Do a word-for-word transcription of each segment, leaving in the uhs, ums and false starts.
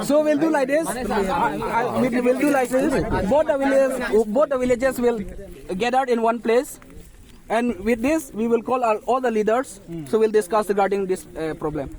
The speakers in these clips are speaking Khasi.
So we'll do like this. I, I, we will do like this. Both the villages, both the villages will gather in one place. And with this, we will call our, all the leaders. So we'll discuss regarding this uh, problem.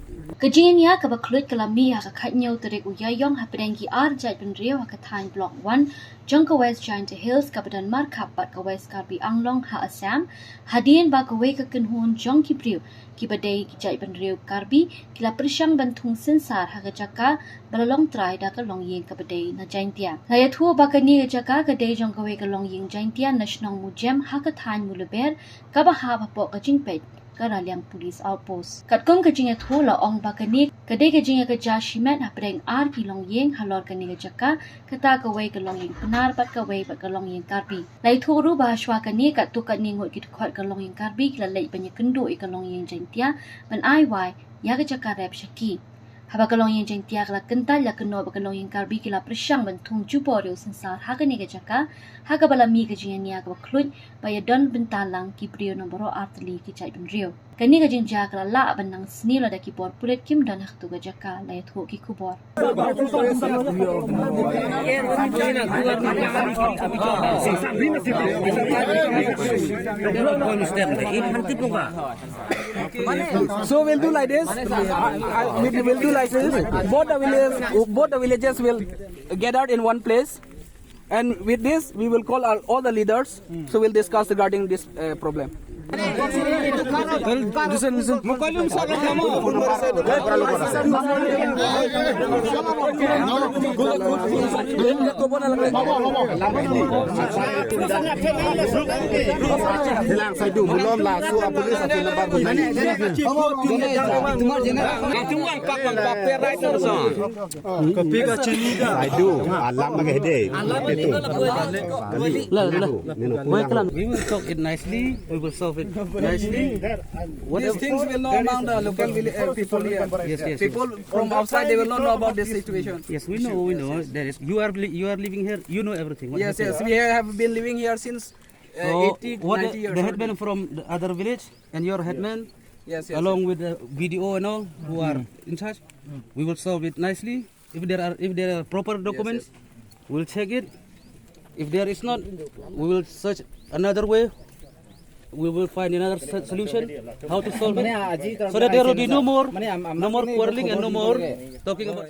Ka jingïania kaba khluit ka la mih ha ka khatñiew tarik u Ïaïong hapdeng ki ar jaitbynriew ha ka thaiñ Block One jong ka West Jaintia Hills kaba don markhap bad ka West Karbi Anglong ha Assam, hadien ba kawei ka kynhun jong ki briew kiba dei ki jaitbynriew Karbi ki la pyrshang ban thung synsar ha ka jaka ba la long trai da ka longïing kaba dei na Jaintia. La ïathuh ba kane ka jaka ka dei jong kawei ka longïing Jaintia na shnong Mujem ha ka thaiñ Mawlyngbek kaba hap hapoh ka jingpeit ka Raliang Police Outpost. Katkum ka jingïathuh la ong ba kane ka dei ka jingïakajia shimet hapdeng ar ki longïing halor kane ka jaka, kata kawei ka longïing Pnar bad kawei bad ka longïing Karbi. La ïathuh ruh ba hashwa kane katto katne ngut ki dkhot ka longïing Karbi ki la leit ban ïakynduh ïa ka longïing Jaintia ban ai wai ïa ka jaka rep sha ki. Haba ka longïing Jaintia ka la kyntait la kynnoh ba ka longïing Karbi ki la pyrshang ban thung jubor ïa u synsar ha kane ka jaka, ha kaba la mih ka jingïania kaba khluit ba ïadon bynta lang ki briew na baroh ar tylli ki jaitbynriew. Kane ka jingjia ka la lah ban nang sniew lada ki bor pulit kim don ha katto ka jaka, la ïathuh ki khubor. So we'll do like this. I, I, we will do like this. Both the villages, both the villages will gather in one place. And with this, we will call our, all the leaders. So we'll discuss regarding this uh, problem. Kopi ka chini ka. Saidu, alam ka hede. We will talk it nicely. We will solve it nicely. These things will know among the local village, uh, people here. Yes, yes, yes. People from outside, they will not know about this situation. Yes, we know, we know. There is, you are li-, you are living here. You know everything. What happened? Yes, we have been living here since uh, So, eighty, what ninety the, years the old. Headman from the other village and your headman, yes, yes, along with the B D O and all who are in charge, we will solve it nicely. If there are, if there are proper documents, we'll check it. If there is not, we will search another way. We will find another so-, solution how to solve it, so that there will be no more, no more quarreling and no more talking about.